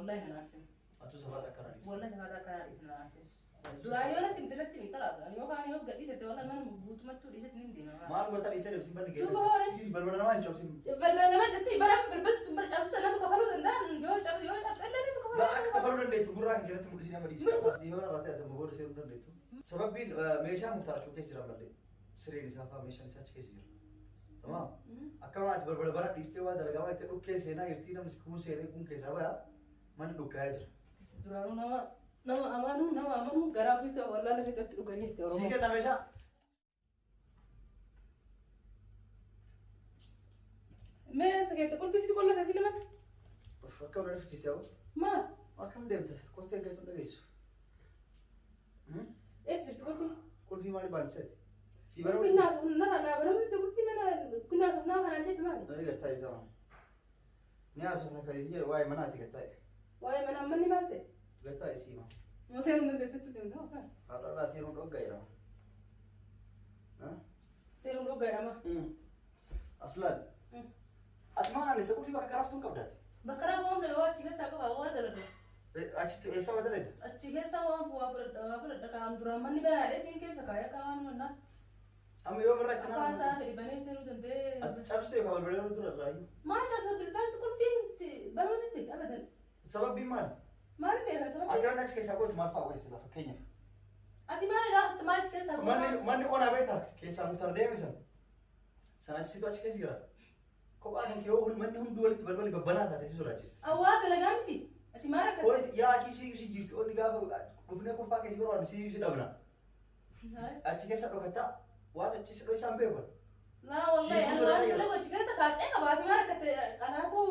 Wallahi na aarsin. Atuu safaata akka raadis. Wallahi safaata akka raadis na aarsin. Duraan yoo natti himte natti himi kalaas. Ani yookaan yoo gadhiisette wallahi mana guutummattuu dhiisetti nin deema. Maal goota dhiisee deemsi balli kee. Duuba hoore. Balbala namaa hin cabsin. Balbala nama cabsi bara balbaltu bara cabsu sanatu kafaluu danda'a. Yoo cabsu yoo cabsu illee kafaluu Akka kafaluu dandeettu gurraa kan keessatti mul'isii nama dhiisi. Yoo irraa ta'e amma booda seeruu dandeettu. Sababbiin meeshaa muktaarachuu keessa jira malee sireen isaa fa'aa meeshaan isaa achi keessa jira. Tamaam. Akka waan ati balbala bara dhiistee waa dalagaa waan itti dhukkee seenaa jirtii namni kun seenee kun keessaa baya manni dhukkaa'ee jira. Duraanuu nama amanuu garaa ofiitti wallaala ofiitti dhuganii itti Sii Oromoo. kenna meeshaa. Mee sakeetta qulfii sitti qolla feesi liman? Akka wal rifachiiste hoo? Maal? Akkam deemte? Kottee eeggattu dhageessu. Eessa jirti qulfii? Qulfii maali baansiseeti? Si bara Qulfii naasuuf narraa naa banamti qulfii mana naasuuf naa kanaan jettu maali? Nani gattaa'e ta'an. Ni haasofna kan isin jedhu waa'ee manaati gattaa'e. Waa'ee manaa manni maal ta'e? Gattaa'e siima. Museen hundee beektutti deemta hookaa? Har'arraa seenuun dhoggaa jedhama. Seenuun dhoggaa jedhama. Aslaan. Ati maal naannessa qulfii bakka qaraftuun qabdaati? Bakka rafu oomne yoo achi keessaa qaba waa dalagu. Achitti eessa waa dalagda? Achi keessa waa waa fudhadha waa fudhadha kaan duraan manni banaadhee fiin keessa kaayee akka waan mannaa. Amma yoo birraa itti Akka isaa fedhi banee seenuu danda'ee. Ati cabsite yookaan balbala dura irraa iyyuu. Maal cabsa bilbiltu qulfiin banuutitti abadan. Sababbiin maali? Maal beeka sababbi? Ati waan achi keessaa gootu maal fa'aa godhe sila fakkeenyaaf? Ati maal gaafatte maal achi keessaa Manni manni onaa beektaa keessaa muktar deeme sana. Sana situ achi keessa jira. Kophaa kan kee yoo manni hundi walitti balballi babbanaa taate si sodaachisti. Awwaa dalagaa miti. Ati maal rakkatte? Onni yaa akii siyyuu si jirti onni gaafa dhufnee kurfaa keessa barbaadnu siyyuu si dhabna. Achi keessa dhokattaa waan achi si dhoksaan beekan. Laa wallahi Siifuu ani waan sodaata dalagu achi keessa kaadhee qaba. Ati maal rakkatte? Kanaafuu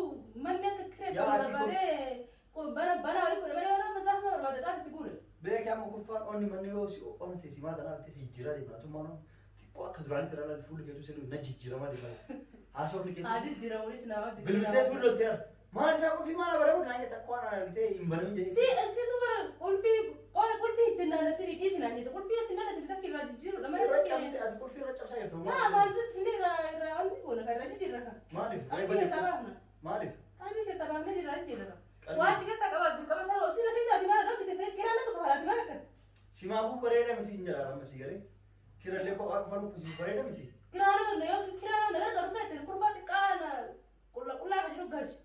manni akka Yaa kireeffamu akii barbaadee bana bana olii godhe malee waan masaafuma barbaade xaaf itti guure. Beekee amma kurfaan onni manni yoo si onna ta'e si maata naaf ta'e si jijjiiraa deema. Atummaan xiqqoo akka duraanitti irraa fuulli keetu sirrii na jijjiiramaa deema. Haasofni keetu. Haa jijjiiramuunis nama Bilbiltee fuullotti yaala. Maal isaa qulfii maal abaramuu naan jette akka waan argitee hin banamin jedhee. Si situ bara qulfii qulfii ittiin naannessanii dhiisi naan jette qulfii ittiin naannessanii takka irraa jijjiiruudha malee. Irra cabsite ati qulfii irra cabsaa jirtu. Maa maal sitti irraa irraa wanti goona kan irraa jijjiirra kan. Maaliif? Qalbii keessaa baafna. Maaliif? Qalbii keessaa baafnee jirra jijjiirra. Waa achi keessaa qaba dirqama isaa osoo na siin ati maal dhokite kiraan na tokko ati maal akkatti. Simaafuu bareeda miti hin jedhaa amma si galee. Kirallee kophaa kafaluuf si bareeda miti. Kiraan nama yoo kiraan nama gargaaru fudhatte kurfaa xiqqaa qulla qullaa kan jiru galchi.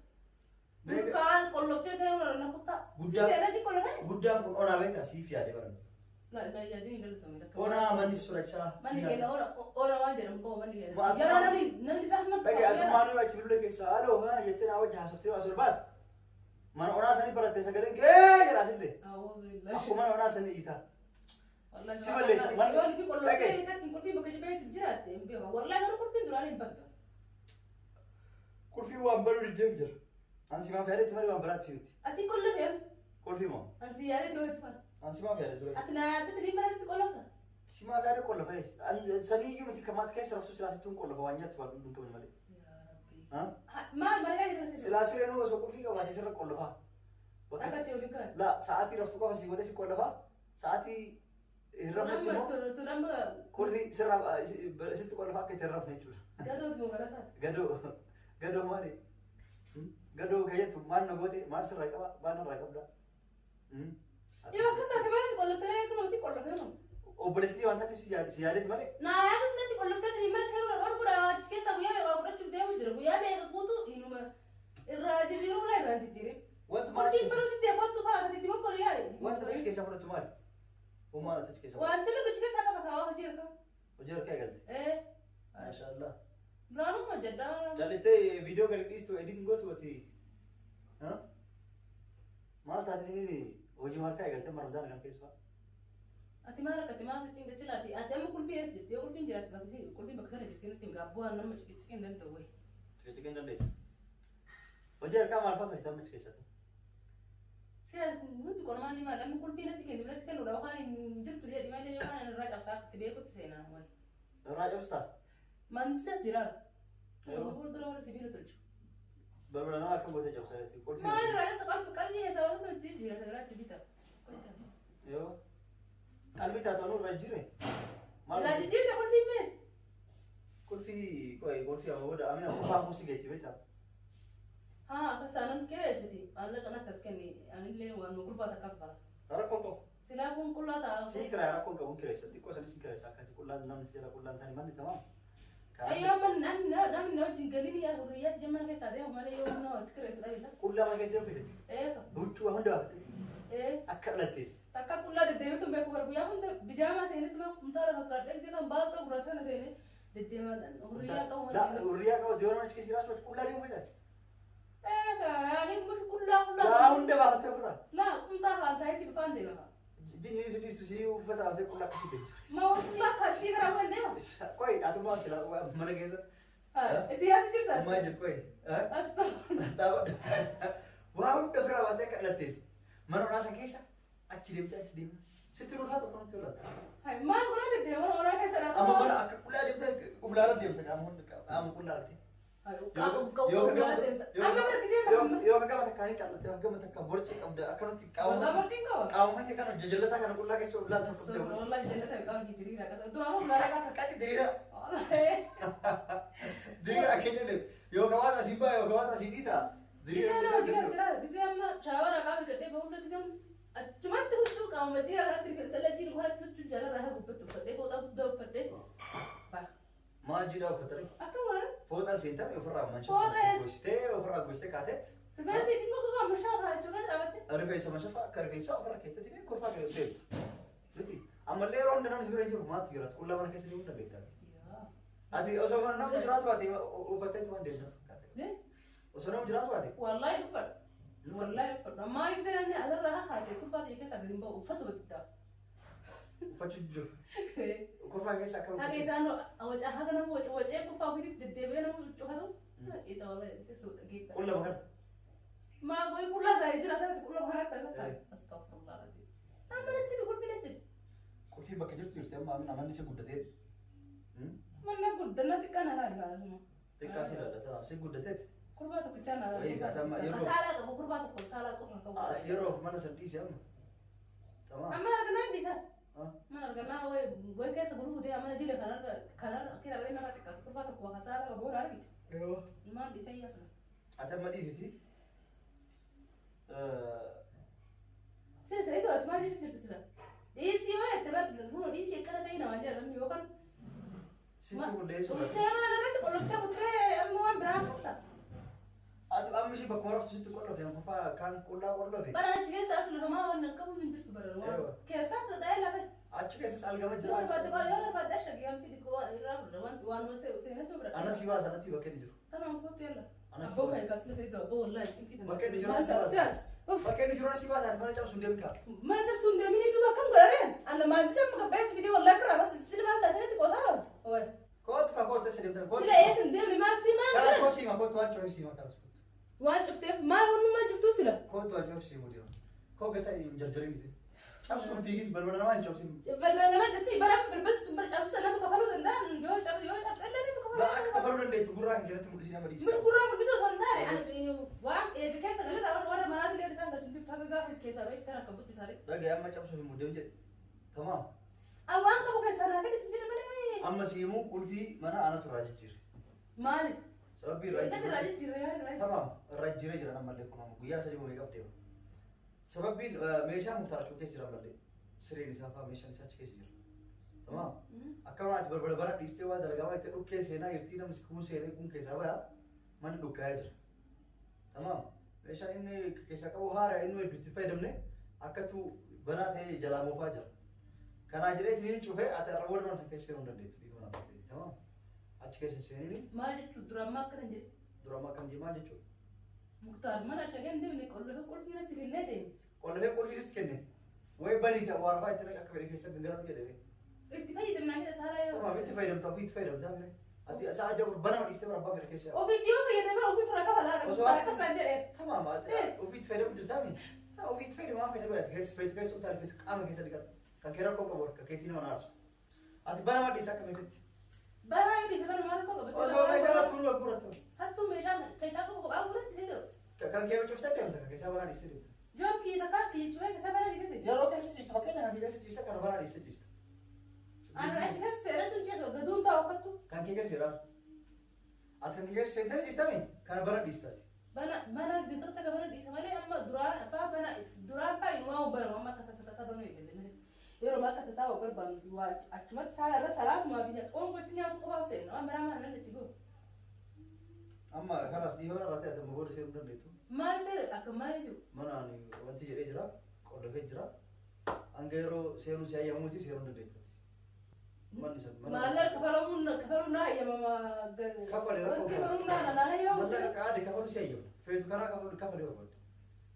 Mukaan qolloftee seenuu na kuttaa. Guddaa- Seenaa si qollofee? Guddaan kun onaa beektaa siif yaade baran. La la yaadini galatoome. Onaa manni sodaachisaa. Manni keenya ona ona waan jedhamu qabu manni keenya. Maatu- Yeroo namni namni zahma Dhagee ati maal achi bilbila keessaa aloo haa jettee naa wajji haasoftee as ol baatu. Mana onaa sanii baratte sagaleen kee jedhaa sillee. Akkuma mana onaa sanii itaa. Si balleessa. Yoo fi qolloftee takki qulfiin bakka jibeetu jiraatte hin beeku. Wallahi garuu qulfiin duraan hin baddu. Qulfii waan baruu diddeef jira. Ansi maaf yaadetti malee waan biraatti miti. Ati qollofee Qulfii moo? ansi yaadete yoo itti fara. Ansi maaf yaade dura. Ati naa yaadete ni manatti qollofta. Si maaf yaade qollofa. Sanii iyyuu miti kamaatti keessa raftu silaa sittuun qollofa waan nyaattu waan hin qabne malee. Maal margaa jiran si? Silaa sireen osoo qulfii qabaate sirra qollofa. Akka itti waliin ka'an. La sa'aatii raftu qofa si godhe si qollofa. Sa'aatii hin rafnetti immoo Turamma qulfii sirra sitti qollofa akka itti hin rafne jechuudha. gadoo fi mogalataa. Gadoo gadoo maali? Gadoo kayyattu maal na goote maal sirraa qaba maal narraa qabda? Yoo akkas taate maalitti qolloftee kun si qollofee moo? Obboleettii waan taateef si yaadeeti malee. Naa yaadu natti qolloftee tini mana seeruu dhorkuudha achi keessaa guyyaa meeqa fudhachuuf deemu jira guyyaa meeqa guutuu inuma irraa jijjiiruudha irraa jijjiire. Wanti maal Qulfiin baruutti deemottu karaa sadiitti boqqoolu yaade. Wanti achi keessaa fudhattu maali? Uumaan achi keessaa fudhattu. Wanti nuti achi keessaa qaba kaawwa hojii harkaa. Hojii harkaa eegalte. Ee. Maashaallah. Duraanuma hojjedhaa. Callistee viidiyoo gadi dhiistu editing gootu ati. Maal taate isiniin hojii harkaa eegalte maramdaan kan keessa fa'a. Ati maal rakkate maal sitti hin silaati ati amma qulfii eessa jirti yoo qulfiin jiraatti bakka isin qulfiin bakka sana jirti nutti hin gaabbu'aan nama ciqiciqii hin danda'u wayi. Ciqiciqii hin dandeettu. Hojii harkaa maal fa'aa hojjetaa achi keessatti? Sila hundi qormaan ni maal amma qulfii natti kennu natti kennuudha yookaan hin jirtu jedhi malee yookaan irraa cabsaa akka itti beekutti seenaa wayi. Irraa cabsitaa? Maansilas jiraara. Fuuldura warra sibiila tolchu. Balbala nama akkam gootee cabsaa jirti? Qulfii. Maal irraa cabsa qalbii qalbii keessaa wantoota itti jira sagalaatti bita. Yoo qalbii taatu anuu irraa jijjiire. Irraa jijjiirte qulfiin mee? Qulfii qoy qulfii amma booda amina qofaan kun si geetti beektaa? Haa akkas taanaan kireessiti maallaqa natti as kenni anillee waan gurfaa takka kafala. Rakkoon qabu. Silaa kun qullaa ta'a. Sii kiraa rakkoon qabu kireessa. Xiqqoo sanis kireessa akkasi qullaan namni si jala qullaan taane manni tamaam. Ayyoo man namni na wajjin galini yaa hurriyyaatti jemman keessaa deemu malee yoo humna walitti kireessu dhabisa. Qullaa mana keessa jiru fedhati. Eega. Huccuu hunda baafatte. Ee. Akka dhalatte. Takka qullaa deddeebitu beeku bar guyyaa hunda bijaamaa seenetti ma kumtaala fakkaadhee gisee kan baaltoo gurraacha sana seenee deddeemaa hurriyyaa qabu La malee. hurriyyaa qaba yoo nama achi keessa jiraatu qullaa deemu fedhati. Eega yaani mush qullaa Yaa qullaa. hunda baafatte ofirraa. Laa kumtaa faan taayitii bifaan deema. Jinni si dhiistu si uffata baafattee qullaa akkasii deemtu. Ma waan qullaa kaashii gara waan deema. Qoyi atummaa sila mana keessa. Itti yaadu jirta. Ammaa jiru qoyi. Astagfirullah. As dhaabadhu. Waa hunda ofirraa baastee akka dhalatte. Mana onaa san keessa achi deemtee achi deemtee. Sitti ulfaatu akkanatti olaata. Maal godhaa deddeema mana onaa keessa Amma mana dhaasuma. akka qullaa deemtee uf ilaalaa deemte qaama hunda qaama qullaa argite. Amma barkisee Yoo ka gama takkaan hin qal'atte yoo gama takkaan borcee qabda akkanatti qaama Gamartiin qaba. qaama kan kana jajallataa kana qullaa keessa uf ilaaltu qabda. Wallahi jannata qaama diriira qasa. Duraan uf ilaalaa qasa. Qati diriira diriira akkeenya deemu yoo ka waan asii ba'a yoo ka waan asii dhiita. Gisee nama jira jira gisee amma shaawara qaama gadhee bahunda gisee achumatti huccuu qaama jira kanatti rifeensa lachiin kanatti huccuu jalarraa haa gubbatti uffadhee fooxaa guddaa uffadhee. Maal jiidhaa uffatanii Akka warra fooxaan seentame ofirraa Fooxaa gochitee ofirraa gochitee kaateet rifeensi dhimma gogaa mashaa kaa'achuu keessa dhaabatte. rifeensa mashafa akka rifeensaa ofirra keessatti kurfaa keessa seentu. Miti ammallee yeroo hunda namni si bira hin jiru maaltu jiraatu qullaa mana keessa deemuu dandeettaati. Ati osoo mana namni jiraatu baate uffattee waan deemtu. Osoo namni jiraatu baate. Wallahi uffadha. Wallahi uffadha. Ammaa gisee namni alarraa haasee kurfaa ta'e keessa gadi hin ba'u uffatu batiddaa. Uffachuu jiru. Kurfaa keessa akkam Haga isaan waca haga nama waca wacee kurfaa ofiitti deddeebi'ee nama cuccufatu. Isa wallahi isa dhageeffata. Qullaa kana. Ma goy qullaa isaa jira asirratti qullaa kanatti akka astaghfirullah alazim. Amma natti bi qulfii jirti. Qulfii bakka jirtu jirti amma amanni si guddatee. Manna guddana xiqqaa na laali baasuma. Xiqqaa si ilaallata si guddateet. Kurbaa tokkichaa na laali. Wayii, gaatama yeroo- Saalaa qabu kurbaa tokko saalaa qofa qabu. Ati yeroof mana san dhiisi amma. Tamaam. Amma arganaa dhiisa. Ah. Mana arganaa wayi wayi keessa buluu futee mana dila kanarra kanarra kira illee narraa xiqqaatu kurbaa tokko waa saalaa qabu hora argite. Yoo. Maal dhiisa iyyaasuma. Ati amma dhiisiti. Sila isa ati maal jechuuf jirti sila? Dhiisii waa jette bar kunoo dhiisii akkana ta'ii namaa jedha namni yookaan Sitti qulleessuu. Kuttee maal irratti qolloftee kuttee amma waan biraa furta. Ati amma ishee bakkuma raftu sitti qollofe kufaa kan qullaa qollofe. Bara achi keessa as lafamaa waan hin qabu hin jirtu bara waan Eewa. keessaa fudhadhaa lafa. Achi keessas algama Yoo jira. barbaadde qola yoo barbaadde ashagiyaan fidi irraa fudha wanti waan seenatu bira. Ana si baasa natti bakka inni jiru. Tamam kootu yalla. Ana si Abboo baasa. kan kasila sayidoo abboo wallahi cinqii tana. Bakka inni jiru ana si baasa. Bakka inni jiru ana si baasa ati mana cabsu hin deemin kaa. Mana cabsuun hin deemini duuba akkam godhareen? Alla maal isa amma gabbaatti fidee wallahi firraa bas sila maal taatanitti qoosaa qabdu. Oye. Kootu kaa kootu eessa deemtan kootu. Sila eessa hin deemne maal si maal Kanas godhan? koo siima kootu waan coofi siima kanas kootu. Waan cufteef maal wannumaa cuftuu sila? Kootu waan coofi siimu deema. Koo gata hin jarjarin miti. Cabsuun fiigin balbala namaa hin cabsin. Balbala nama cabsi bara balbaltu bara cabsu sanatu kafaluu danda'an yoo cabsu yoo cabsu illee Ba kafaluu akka kafaluu dandeettu gurraa hin keessatti mul'isii nama dhiisi. Mil gurraa mul'isuu osoo hin taane ani waan eega keessa galirraa warra warra manaatti illee isaan galchu jirtu haga gaafa keessaa bahe tara akka butti isaanii. Dhagaye amma cabsuuf hin muddeem jedhe. Tamaam. An waan qabu keessaa naa kenni sin jedhe malee. Amma siimuu qulfii mana anatu irraa jijjiire. Maali? Sababii irraa Eegatti irraa jijjiire. jijjiirre yaa irraa. Tamaam irraa jijjiiree jira ammallee kun amma guyyaa sadii boomee qabdeema. Sababbiin meeshaa muktaar achuu keessa jira ammallee. Sireen isaa fa'aa meeshaan isaa achi keessa jira. Tamaam. Akka mana ati balbala bara dhiistee waa dalagaa waan itti dhukkee seenaa jirtii namni kun seenee kun keessaa baya manni dhukkaa'ee jira. Tamaam. Meeshaan inni keessaa qabu haara inni hedduu itti fayyadamne akkatu banaa ta'ee jalaa moofaa jira. Kanaa jedhee ittiin cufee ati har'a booda mana sana keessa seenuu hin dandeettu dhiifama naaf ta'e. Tamaam. Achi keessa seenini Maal jechuun dura ammaa akkana jedhe. dura ammaa akkam jee maal jechuudha. Muktaar mana shageen deemne qollofe qulfii natti kennee deeme. Qollofe qulfii sitti kenne. Wayi banii ta'u waan fa'aa itti naqe akka fedhe keessa gangaladhu jedhame. Itti fayyadamnaa jedha saalaa yoo. Tamaam itti fayyadamta ofii itti fayyadamta mire. Ati sa'a adda of banama dhiistee bara abbaa fedhe keessa yaa'u. Ofiitti yoo fayyadame ofii fira kafalaa Osoo Muktaar akkas naan jedhe. Tamaam ati ofii itti fayyadamu jirtaa mi? Taa ofii itti fayyadamu waan fayyadamu ati keessa feetu keessa utaali feetu qaama keessa dhiqatu. Kan kee rakkoo qabu kan keetii nama naarsu. Ati banama dhiiste akka feetetti. Banaa yoo dhiise banuma rakkoo qaba. Osoo meeshaa hattuu nu gurguratu. Hattuu meeshaa keessaa qabu kophaa gurguratti si ta'u. Kan kee cuftee deemta kan keessaa banaa dhiistee deemta. Joom kiyya takka kiyya cufee keessaa banaa dhiiste deemta. Yeroo keessa ciistu fakkeenya kan kee keessa ciista kana banaa dhiiste ciista. Ani achi keessa seeratu hin ceesu gaduun taa'u akkattu. Kan kee keessa jedhaan. Ati kan kee keessa seentanii ciistami kana bana dhiistaati. Bana bana gisee tokko bana dhiisa malee amma duraan faa bana duraan faa inumaa banamu amma akka tasa tasaa banuu eegalle. Yeroo akka tasaa waa barbaannu waa achumatti saala irra salaatumaa fi qoon gochi nyaatu qofaaf seenna waan biraa maal nan achi goo. Amma kanas dhiyoo irraa ta'e amma booda seenuu dandeettu. Maal seera akka maal jiru? Mana ani wanti jedhee jira, qordofee jira. Hanga yeroo seenuu si hayyamuuti seenuu dandeettu. Manni san mana. Maallaqa kafalamuun kafaluun naa hayyamama. Kafale rakkoo Wanti garuu naa naan hayyamu. Masa qaadi kafalu si hayyamu. Feetu karaa kafalu kafalee barbaadde.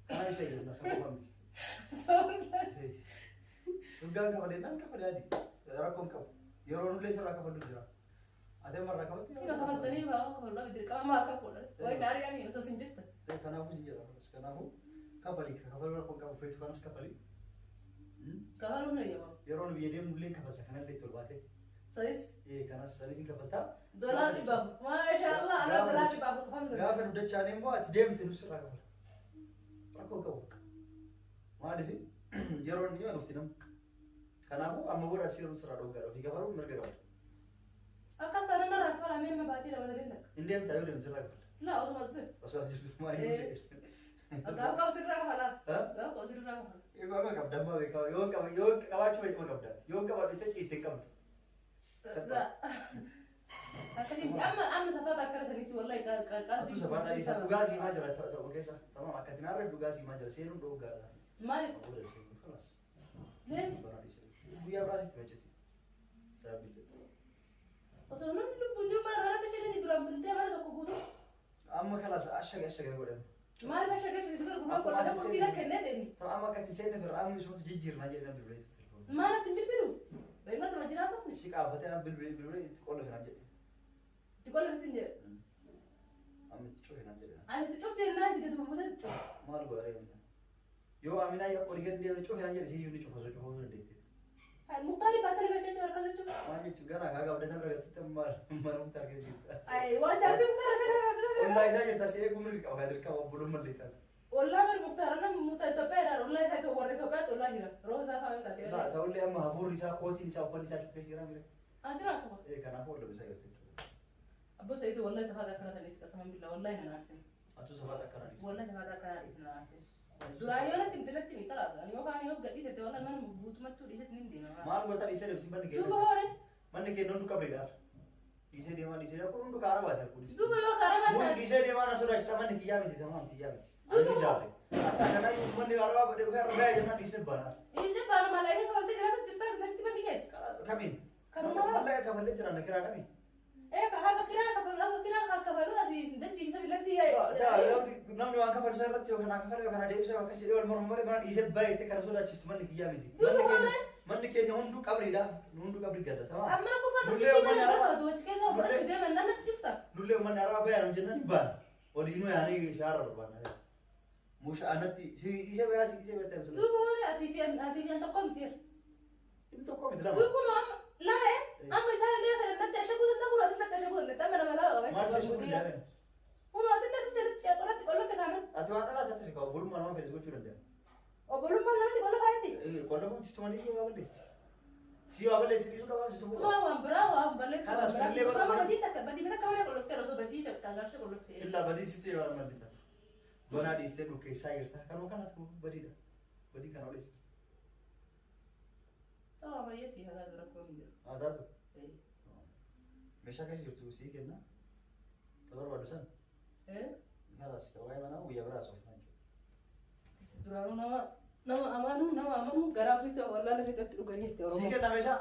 Karaa si hayyamu na qofa miti. Dhugaan kafalee naan kafalee adi. Rakkoon qabu. Yeroo nullee sirraa kafalu jira. Ati amma irraa kafatte. Kima kafaltanii waa kafaluu dirqama akka godhan. Wayi naariyaanii osoo sin jirta. Kanaafuu si jedha. Kanaafuu kafali kafaluu rakkoon qabu feetu kanas kafali. Kafaluun hayyamamu. Yeroo nu biyya deemnu illee kafalta kanallee tolbaate. Sanis Kanas sanis hin kafaltaa. $400. Maashaallah ana $400 kafaluu. Gaafa nu dachaane immoo ati deemte nus irraa kafala. Rakkoo qabu. Maaliif yeroo inni dhufti namni. Kanaafuu amma booda as yeroo sirraa dhoggaadha. Ofii kafaluun mirga qabda. Akkas taanaan narraa kafalamee amma baatii lama sadeen takka. Hin deemtaa yoo deemte sirraa kafala. Laa osuma zir. Osoo as jirtu maal hin Gaafa qabu sirraa kafalaa. Gaafa qabu sirraa kafala. Amma qabda amma beekama. Yoo qaba yoo qabaachuu beekama qabda. Yoo qabaadhu ciiste hin qabdu. Akkasitti amma amma safaata akkana sanitti wallahi Atu safaata dhiisa dhugaa siimaa jira ta'u keessa. Tamam akka ati naarreef dhugaa siimaa jira seenuun dhoggaadha. Maaliif? Booda seenuun kalas. Guyyaa biraa sitti hojjete. Sababiillee. Osoo namni lubbuun jiru mana kanatti shaganii duraan bintee mana tokko guutuu. Amma kalas ashaga ashaga godhan. Maaliif ashaga ashaga si godhu gurbaan kun lafa qulfii kennee deemi. Amma akka ati seenne firra amma isumatu jijjiirnaa jedhe namni bilbilee telefoon. Maalatti hin bilbilu? Beekmatu ma jiraa sofni? Si qaafatee nama bilbilee bilbilee itti qollofe naan jedhe. Itti qollofe sin jedhe. Amma itti cufe naan jedhe. Ani itti cuftee naa itti gadi bulbutee cufe. Maal godha ree? Yoo Aminaa yoo olii gadi deemne cufe naan jedhe siyyuu ni cufa osoo cufuu dandeette. Muktaari baasanii galchuu harka jechuudha. Maal jechuun gara kaa qabdata bira galtutti amma mana muktaar keessa jirta. Waan jaartii muktaara sana qabdata. Ollaa isaa jirta si eeguu mirga qaba kaa dirqama obbolummaa mallee taatu. Ollaa bari muktaara nama muktaara Itoophiyaa irraa ollaa isaa itoo warra Itoophiyaatti ollaa jira. Roozaa fa'aa yoo taate. Laa ta'ullee amma hafuurri isaa kootiin isaa uffanni isaa cuqqee jira mire. An jiraatu. Kanaafuu ollaa isaa jirta jechuudha. Abboo Sa'iid wallahi safaata akkana tanis qasaman billaa wallahi nan aarsin. Atuu safaata akkana dhiis. Wallahi safaata akkana dhiis nan aarsin. Duraan yoo natti himte natti himi kalaas ani yookaan yoo gadhiisette wallahi mana guutummattuu dhiisetti nin deema. Maal goota dhiisee deemsi manni kee. Duuba hoore. Manni kee hunduu qabreedha. Dhiisee deemaa dhiisee deemaa kun hunduu kaara baate kunis. Duuba yoo kaara baate. Mun dhiisee deemaa na sodaachisa manni kiyyaa miti tamaam kiyyaa miti. Ani ijaarre. Hatta kanaa manni arabaa badee dhufee arabaa jennaan dhiisee baana. Dhiisee baana mallaqa kafaltee jiraatu jirtaa sanitti manni kee. Kamiin? Kanuma. Mallaqa kafallee jira na kiraa dhami. Haga kiraa kafalu haga kiraa kafalu asii dachii isa filatti. Namni waan kafalu isaa irratti yookaan kafale yookaan deebisa yookaan akkas jedhee wal mormu malee mana dhiisee baay'ee kana sodaachistu manni kiyyaa miti. Manni keenya hunduu qabriidha. Hunduu qabrii galla tamam. Amma kufa tokkitti mana barbaadu achi keessa fudhachuu deeman nan natti jifta. Nullee uummanni arabaa bayan jennaan hin baana. Waliinuu yaanii shaara barbaanna. Musha anatti si dhiisee bayaa si dhiisee bayaa sun. Duuba hoore ati fi an tokko miti. Inni tokko miti lama. Duuba amma lama amma isaan illee fedhan natti ashaguu danda'u atis natti ashaguu danda'u amma nama lama qaba. Maal si ashaguu danda'u? Kun ati illee dhuftee natti qolatti qollotte kaanu. Ati waan dhalaa taate qaba obbolummaa nama fedhis gochuu danda'a. Obbolummaa namatti qollofa jetti? Qollofuun si tumanii yoo waa balleessite. Si waa balleessite dhiisuu qabaa si tumuu qaba. Tumaa waan biraa waan balleessu. Kanas kunillee bara. Badii takka badii takka malee qolloftee osoo badii takka agarsiisa qolloftee. Illaa badii sitti yoo malli taatu. Bonaa dhiistee dhukkeessaa jirta. Kanuma kanatu badiidha. Badii kana olis. Ta'aa baay'ee si hadaa dura koo hin jiru. Haa taatu. Meeshaa keessa jirtu sii kenna. Ta barbaadu san. Kalas waa'ee manaa guyyaa biraa soofnaa jechuudha. Duraanuu nama amanuu garaa ofiitti wallaala ofiitti dhuganii itti Oromoo. Sii kenna meeshaa.